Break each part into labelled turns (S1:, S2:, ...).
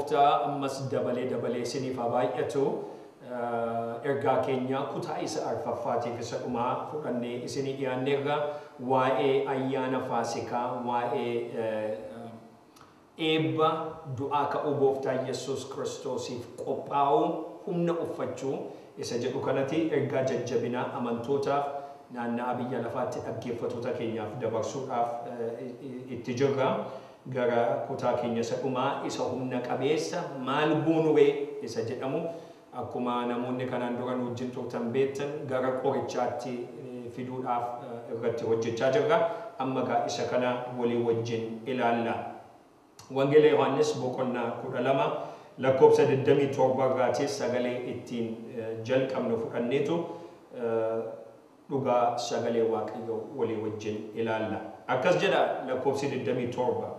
S1: Gooftaa ammas dabalee dabalee isiniif haa baay'atu. Ergaa keenya kutaa isa arfaffaatiif isa dhumaa fudhannee isinii dhiyaanneerra waa'ee ayyaana Faasikaa, waa'ee eebba du'aa ka'uu Gooftaa Yesuus Kiristoosiif qophaa'uu humna uffachuu isa jedhu kanatti ergaa jajjabinaa amantootaaf naanna'a biyya lafaatti dhaggeeffattoota keenyaaf dabarsuudhaaf itti jirra. Gara kutaa keenya isa dhumaa isa humna qabeessa maal goonuree isa jedhamu akkuma namoonni kanaan dura nu wajjin turtan beektan gara qorichaatti fiduudhaaf irratti hojjechaa jirra. Amma gaa isa kana walii wajjin ilaalla. Wangeela Yohaannis boqonnaa 12 lakkoofsa 27 irraatii sagalee ittiin jalqabnu fudhanneetu dhugaa sagalee Waaqayyoo walii wajjin ilaalla. Akkas jedha lakkoofsi 27.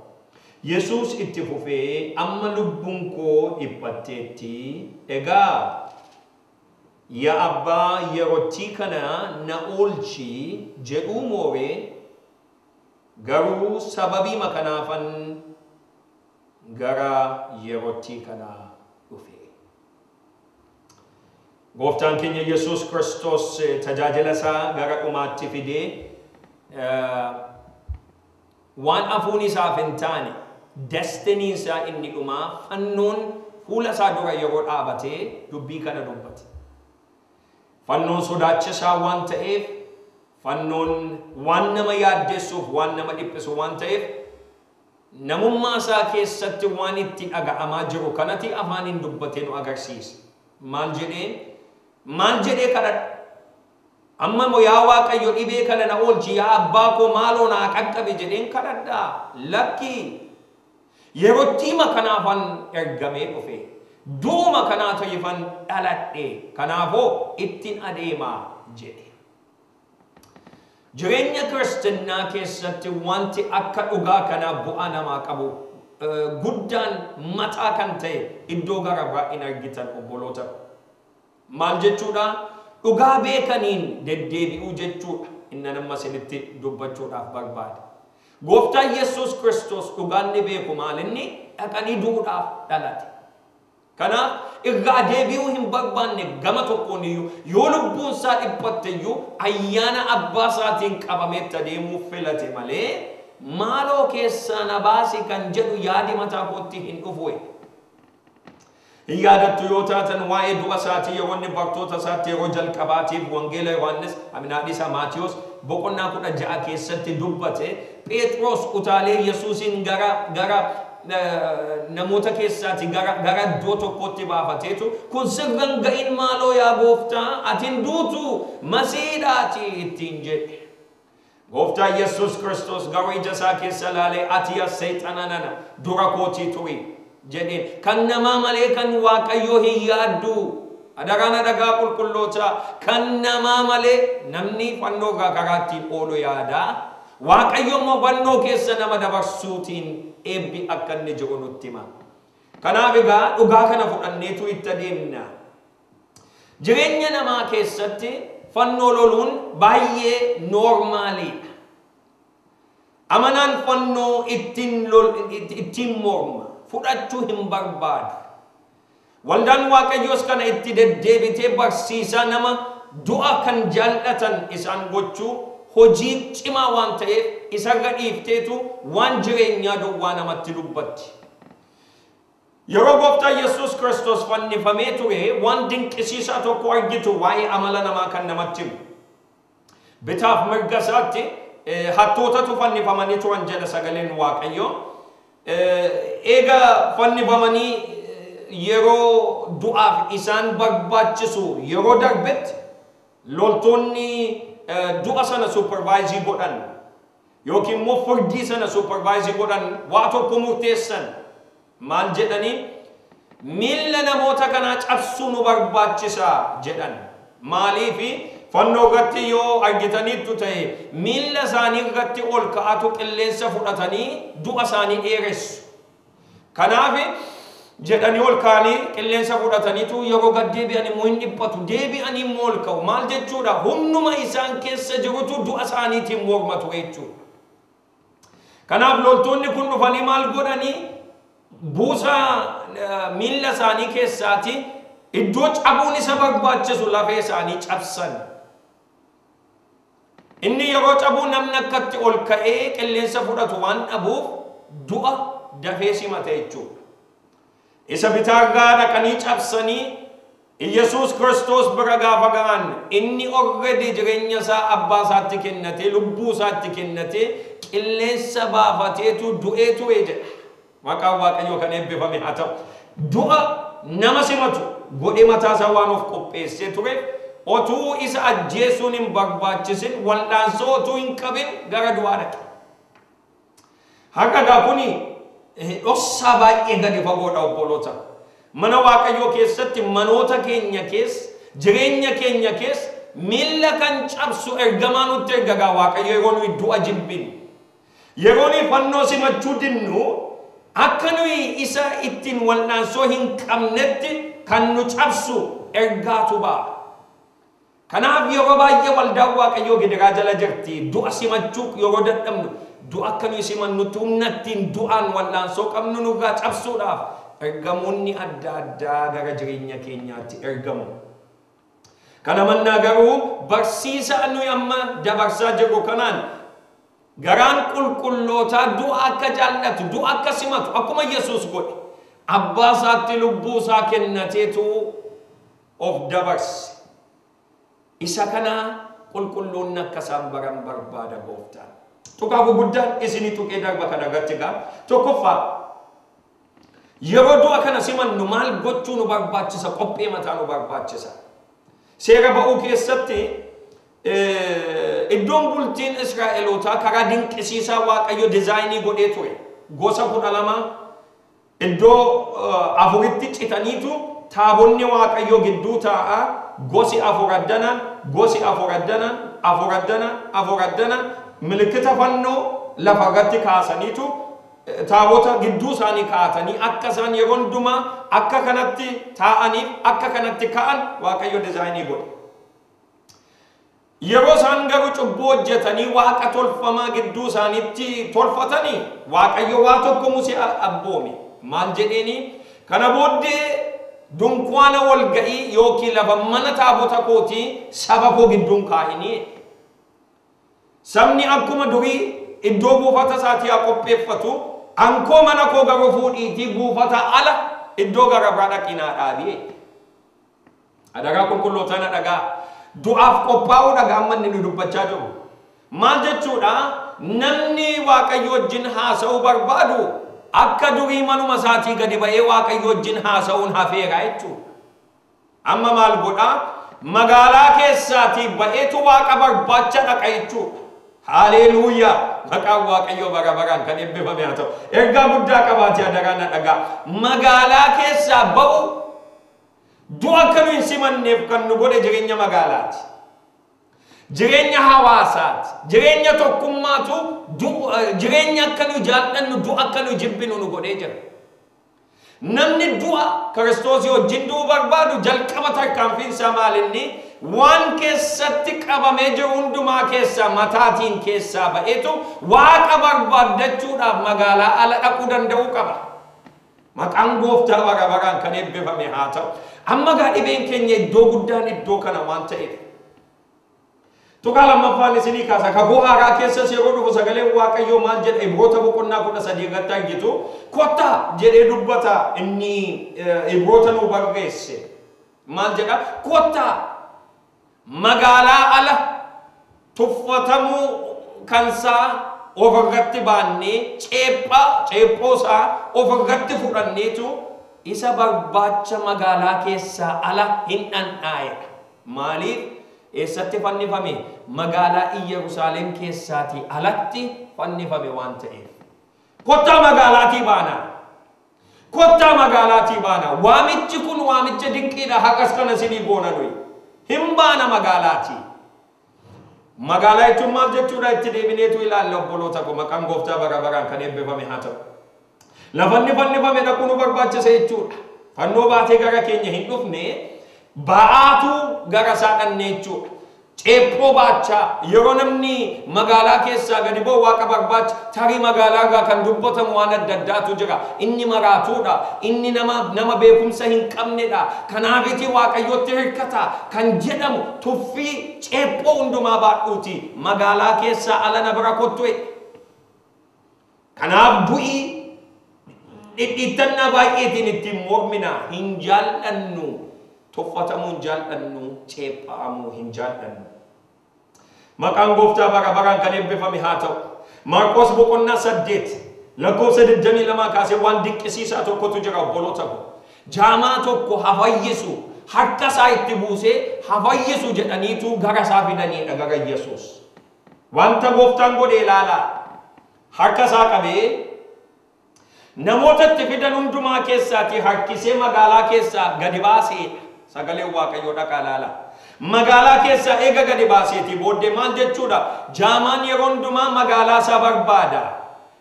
S1: Yesuus itti fufee amma lubbuun koo dhiphatteetti, egaa yaa Abbaa yerootti kana na oolchi jedhuu mooree, garuu sababii kanaafan gara yerootti kana dhufe. Gooftaan keenya Yesuus Kiristoos tajaajila isaa gara dhumaatti fidee waan hafuun isaaf hin taane destiny isaa inni dhumaa fannoon fuula isaa dura yeroo dhaabatee dubbii kana dubbate. Fannoon sodaachisaa waan ta'eef, fannoon waan nama yaaddessuuf waan nama dhiphisu waan ta'eef, namummaa isaa keessatti waan itti dhaga'amaa jiru kanatti afaaniin dubbatee nu agarsiisa. Maal jedhee? Maal jedhee kadhadha? Amma immoo yaa Waaqayyo dhibee kana na oolchi, yaa Abbaa koo maaloo naa qaqqabe jedheen kadhadhaa? Lakki, yerootti kanaafan ergamee dhufe. Du'uma kanaa ta'eefan dhaladhe. Kanaafoo ittiin adeemaa jedhe. Jireenya kiristinnaa keessatti wanti akka dhugaa kanaa bu'aa namaa qabu guddaan mataa kan ta'e iddoo gara biraa hin argitan obboloota. Maal jechuudha? Dhugaa beekaniin deddeebi'uu jechuudha. Inni nama isinitti dubbachuudhaaf barbaada. Gooftaan Yesuus Kiristoos dhugaan ni beeku maalinni dhaqanii du'uudhaaf dhalate. Kanaaf irraa deebi'uu hin barbaanne gama tokkoon iyyuu yoo lubbuun isaa dhiphatte iyyuu ayyaana abbaa isaatiin qabameetti adeemuu filate malee maaloo keessaa na baasi kan jedhu yaadi mataa kootti hin dhufu. Hin yaadattu yoo taatan waa'ee du'a isaatii yeroo inni bartoota isaatti yeroo jalqabaatiif Wangeela Yohaannis Aminaadhisa Maatiyos boqonnaa 16 keessatti dubbate, Phexros utaalee Yesuusin gara namoota keessaati gara iddoo tokkotti baafateetu kun sirran ga'in maaloo yaa gooftaa atin duutu masiidhaati ittiin jedhe. Gooftaa Yesuus Kiristoos garuu ija isaa keessa ilaalee ati yaa seexana nana dura kootii turi jedheen. Kan namaa malee kan Waaqayyoo hin yaaddu. Adaraan adagaa qulqulloota kan namaa malee namni fannoo irraa karaa ittiin oolu yaada. Waaqayyo immoo fannoo keessa nama dabarsuutiin eebbi akka inni jiru nutti hima. Kanaaf egaa dhugaa kana fudhanneetu itti adeemna. Jireenya namaa keessatti fannoo loluun baay'ee noormaaliidha. Amanaan fannoo ittiin morma fudhachuu hin barbaadu. Waldaan Waaqayyoos kana itti deddeebitee barsiisaa nama du'a kan jaallatan isaan gochuu hojii cimaa waan ta'eef isarra dhiifteetu waan jireenyaa duwwaa namatti dubbatti. Yeroo Gooftaa Yesuus Kiristoos fannifamee ture waan dinqisiisaa tokko argitu waa'ee amala namaa kan namatti himu. Bitaaf mirga isaatti hattootatu fannifamanii turan jedha sagaleen Waaqayyoo. Eega fannifamanii yeroo du'aaf isaan barbaachisu yeroo darbetti loltoonni du'a sana supervaayizii godhan yookiin immoo firdii sana supervaayizii godhan waa tokko murteessan. Maal jedhanii? Miilla namoota kanaa cabsuu nu barbaachisa jedhan. Maaliifi fannoo irratti yoo argitaniittu ta'e miilla isaanii irratti ol ka'atu qilleensa fudhatanii du'a isaanii dheeressu. Kanaaf jedhanii ol ka'anii qilleensa fudhataniitu yeroo gad deebi'an immoo hin dhiphatu. Deebi'anii immoo ol ka'u. Maal jechuudha? Humnuma isaan keessa jirutu du'a isaaniitiin mormatu jechuudha. Kanaaf loltoonni kun dhufanii maal godhanii? Buusaa miilla isaanii keessaati iddoo cabuun isa barbaachisu lafee isaanii cabsan. Inni yeroo cabuu namni akkatti ol ka'ee qilleensa fudhatu waan dhabuuf du'a dafee simate jechuudha. Isa bitaarraa dhaqanii cabsanii Iyyasuus Kiristoos bira gaafa ga'an inni already jireenya isaa abbaa isaatti kennatee lubbuu isaatti kennatee qilleensa baafateetu du'ee ture jedha. Maqaan Waaqayyoo kan eebbifame haa ta'u. Du'a nama simatu godhee mataa isaa waan of qopheessee tureef otuu isa ajjeesuun hin barbaachisin wal'aansoo otuu hin qabin gara du'aa dhaqe. Har'a gaa kuni dhoksaa baay'ee gadi fagoodha obboloota. Mana Waaqayyoo keessatti manoota keenya keessa jireenya keenya keessa miilla kan cabsu ergamaa nutti erga gaa Waaqayyo yeroo nuyi du'a jibbinu. Yeroo nuyi fannoo simachuu dinnu akka nuyi isa ittiin wal'aansoo hin qabnetti kan nu cabsu ergaatu ba'a. Kanaaf yeroo baay'ee waldaan Waaqayyoo gidiraa jala jirti. Du'a simachuu yeroo dadhabnu du'a akka nuyi simannutti humna ittiin du'aan wal'aansoo qabnu nurraa cabsuudhaaf ergamoonni adda addaa gara jireenya keenyaatti ergamu. Kana mannaa garuu barsiisa nuyi amma dabarsaa jirru kanaan garaan qulqullootaa du'a akka jaallatu, du'a akka simatu akkuma Yesuus godhe abbaa isaatti lubbuu isaa kennateetu of dabarse. Isa kana qulqulloonni akka isaan baran barbaada gooftaan. Tuqaa guguddaan isinii tuqee darba kana irratti gaa tokkoffaa yeroo du'a kana simannu maal gochuu nu barbaachisa? Qophee mataa nu barbaachisa. Seera ba'uu keessatti iddoon bultiin Israa'elootaa karaa dinqisiisaa Waaqayyo dizaayinii godhee ture. Gosa 12 iddoo afuritti citaniitu taabonni Waaqayyo gidduu taa'a. Gosi afur addana, gosi afur addana, afur addana, afur addana milikita fannoo lafa irratti kaasaniitu taabota gidduu isaanii kaa'atanii akka isaan yeroo hundumaa akka kanatti taa'aniif akka kanatti ka'an Waaqayyo dizaayinii godhe. Yeroo isaan garuu cubbuu hojjetanii waaqa tolfamaa gidduu isaaniitti tolfatanii Waaqayyo waa tokko Musee abboome. Maal jedheeni? Kana booddee dunkaana walga'ii yookiin lafa mana taabota kootii saba koo gidduun kaa'inii. Sabni akkuma durii iddoo buufata isaatii haa qopheeffatu, ankoo mana koo garuu fuudhiitii buufata ala iddoo gara biraa dhaqinaa dhaabii. Adagaa qulqulloota na dhagaa. Du'aaf qophaa'uu dhagaa amma inni nu dubbachaa jiru. Maal jechuudha? Namni Waaqayyo wajjin haasa'uu barbaadu akka durii manuma isaatii gadi ba'ee Waaqayyo wajjin haasa'uun hafeera jechuudha. Amma maal godhaa? Magaalaa keessaatii ba'eetu Waaqa barbaacha dhaqa jechuudha. Haleluuyaa! Maqaan Waaqayyoo bara baraan kan eebbifame haa ta'u. Ergaa guddaa qabaatee adagaa na dhagaa. Magaalaa keessaa ba'u du'a akka nu hin simanneef kan nu godhe jireenya magaalaati. Jireenya hawaasaati. Jireenya tokkummaatu jireenya akka nu jaallannu du'a akka nu jibbinu nu godhee jira. Namni du'a Kiristoosii wajjin du'uu barbaadu jalqaba tarkaanfiin isaa maal inni? Waan keessatti qabamee jiru hundumaa keessaa mataatiin keessaa ba'eetu Waaqa barbaaddachuudhaaf magaalaa ala dhaquu danda'uu qaba. Maqaan gooftaa bara baraan kan eebbifame haa ta'u. Amma gaa dhibeen keenya iddoo guddaan iddoo kana waan ta'eef. Tuqaa lammaffaan isinii kaasa. Kakuu haaraa keessas yeroo dhufu sagaleen Waaqayyoo maal jedha? Ibroota boqonnaa 13 irratti argitu. Kottaa jedhee dubbata inni Ibroota nu barreesse. Maal jedha? Kottaa magaalaa ala tuffatamuu kansaa ofirratti baannee ceephoosaa ofirratti fudhanneetu isa barbaacha magaalaa keessaa ala hin dhandhaa'edha. Maaliif? Eessatti fannifame? Magaalaa Iyyerusaalem keessaatii alatti fannifame waan ta'eef. Kottaa magaalaatii baanaa. Kottaa magaalaatii baanaa. Waamichi kun waamicha dinqiidha. Haqas kana isinii goona nuyi. Hin baana magaalaatii. Magaalaa jechuun maal jechuudha? Itti deebineetu ilaalla obboloota koo. Maqaan gooftaa bara baraan kan eebbifame haa ta'u. Lafanni fannifame dhaquu nu barbaachisa jechuudha. Fannoo baatee gara keenya hin dhufne ba'aatu gara isaa dhaqne jechuudha. Ceephoo baachaa yeroo namni magaalaa keessaa gadi ba'u waaqa barbaacha tarii magaalaa irraa kan dubbatamu waan adda addaatu jira. Inni maraatuudha. Inni nama beekumsa hin qabnedha. Kanaafiti waaqayyotti hirkata kan jedhamu tuffii ceephoo hundumaa baadhuuti. Magaalaa keessaa ala na bira kottu. Kanaaf bu'ii dhidhiittannaa baay'eetiin ittiin mormina hin jaallannu. Tuffatamuu hin jaallannu, ceepha'amuu hin jaallannu. Maqaan gooftaa bara baraan kan eebbifame haa ta'u. Maarqos boqonnaa 8 lakkoofsa 22 kaasee waan dinqisiisaa tokkotu jira obboloota koo. Jaamaa tokko hafayyisu harka isaa itti buusee hafayyisu jedhaniitu gara isaa fidaniidha gara Yesuus. Wanta gooftaan godhe ilaalaa. Harka isaa qabee namoota itti fidan hundumaa keessaatii harkisee magaalaa keessaa gadi baaseedha. Sagaleen Waaqayyoo dhaqaa ilaala. Magaalaa keessaa eega gadi baaseetii booddee maal jechuudha? Jaamaan yeroo hundumaa magaalaa isaa barbaada.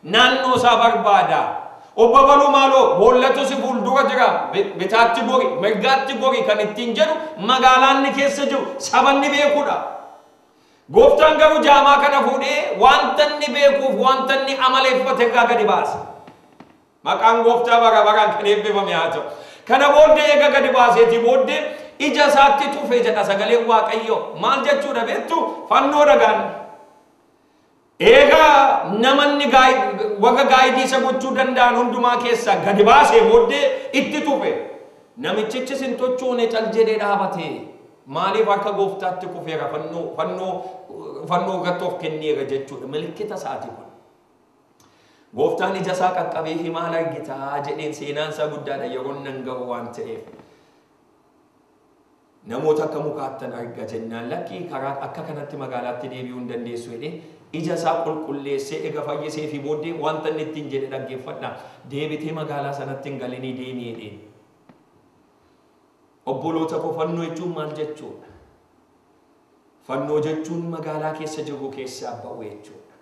S1: Naannoo isaa barbaada. Obbo Baluu maaloo boollatu si fuuldura jira. Bitaatti gori, mirgaatti gori kan ittiin jedhu magaalaan inni keessa jiru sabanni beekudha. Gooftaan garuu jaamaa kana fuudhee wanta inni beekuuf wanta inni amaleeffate irraa gadi baasa. Maqaan gooftaa bara baraan kan eebbifame haa ta'u. Kana booddee eega gadi baaseetii booddee ija isaatti tufe jedha sagaleen Waaqayyoo. Maal jechuudha beektu? Fannoo dhagaan. Eega namanni warra gaayidii isa gochuu danda'an hundumaa keessaa gadi baasee booddee itti tufe. Namichichis hin tochoone cal jedhee dhaabate. Maaliif harka gooftaatti kufeera fannoo irratti of kenneera jechuudha. Milikkita isaati kun. Gooftaan ija isaa qaqqabee himaal argitaa jedheen seenaan isaa guddaadha yeroo nan ga'u waan ta'eef. Namoota akka mukaattan arga jennaan lakkii karaa akka kanatti magaalaatti deebi'uu hin dandeessu jedhee ija isaa qulqulleessee eega fayyisee fi booddee wanta inni ittiin jedhe dhaggeeffadha. Deebitee magaalaa sanatti hin galinii deemi jedheen. Obboloota koo fannoo jechuun maal jechuudha? Fannoo jechuun magaalaa keessa jiru keessaa ba'u jechuudha.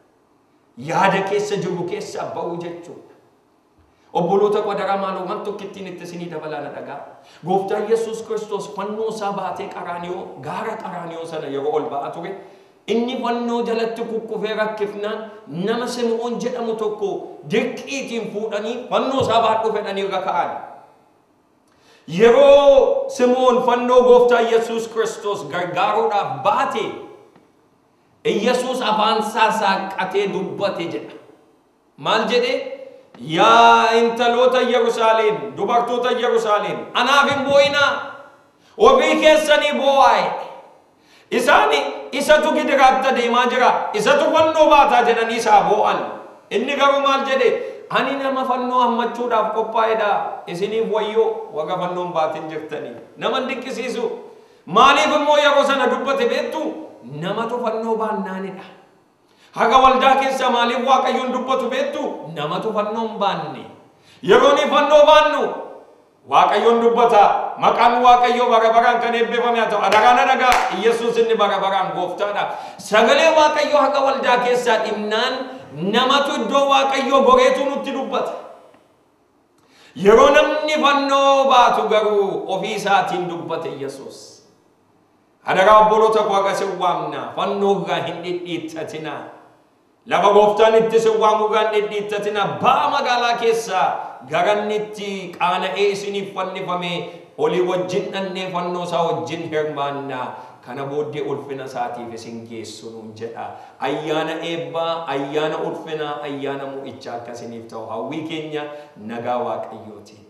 S1: Yaada keessa jiru keessaa ba'u jechuudha. Obboloota koo adaraa maaloo waan tokko ittiin itti isinii dabalaa na dhagaa. Gooftaan Yesuus Kiristoos fannoo isaa baatee Qaraaniyoo gaara Qaraaniyoo sana yeroo ol ba'aa ture inni fannoo jalatti kukkufee rakkifnaan nama Simi'oon jedhamu tokko dirqiitiin fuudhanii fannoo isaa baadhuu fedhanii irra ka'an. Yeroo Simi'oon fannoo gooftaa Yesuus Kiristoos gargaaruudhaaf baate Yesuus afaan isaa saaqqatee dubbate jedha. Maal jedhee? Yaa intaloota Yerusaalem, dubartoota Yerusaalem, anaaf hin boo'inaa, ofii keessanii boo'aa. Isaan isatu gidiraatti deemaa jira, isatu fannoo baataa jedhanii isaa boo'an. Inni garuu maal jedhe? Ani nama fannoo hammachuudhaaf qophaa'edha. Isiniif wayyoo warra fannoon baatin jirtanii. Nama hin dinqisiisu. Maaliif immoo yeroo sana dubbate beektu? Namatu fannoo baannaanidha. Haga waldaa keessa maaliif Waaqayyoon dubbatu beektu? Namatu fannoo hin baanne. Yeroo ni fannoo baannu Waaqayyoon dubbata. Maqaan Waaqayyoo bara baraan kan eebbifame haa ta'u. Adaraa na dhagaa. Yesuus inni bara baraan gooftaadha. Sagalee Waaqayyoo haga waldaa keessaa dhimnaan namatu iddoo Waaqayyoo goreetu nutti dubbata. Yeroo namni fannoo baatu garuu ofii isaatiin dubbate Yesuus. Adaraa obboloota koo akka isin waamna fannoo irraa hin dhidhiittatinaa. Lafa gooftaan itti isin waamu irraa hin dhidhiittatinaa. Ba'a magaalaa keessaa gara inni itti qaana'ee isiniif fannifame olii wajjin dhannee fannoo isaa wajjin hirmaannaa. Kana booddee ulfina isaatiif isin geessu nuun jedha. Ayyaana eebbaa, ayyaana ulfinaa, ayyaana mo'ichaa akka isiniif ta'u hawwii keenya nagaa Waaqayyootiin.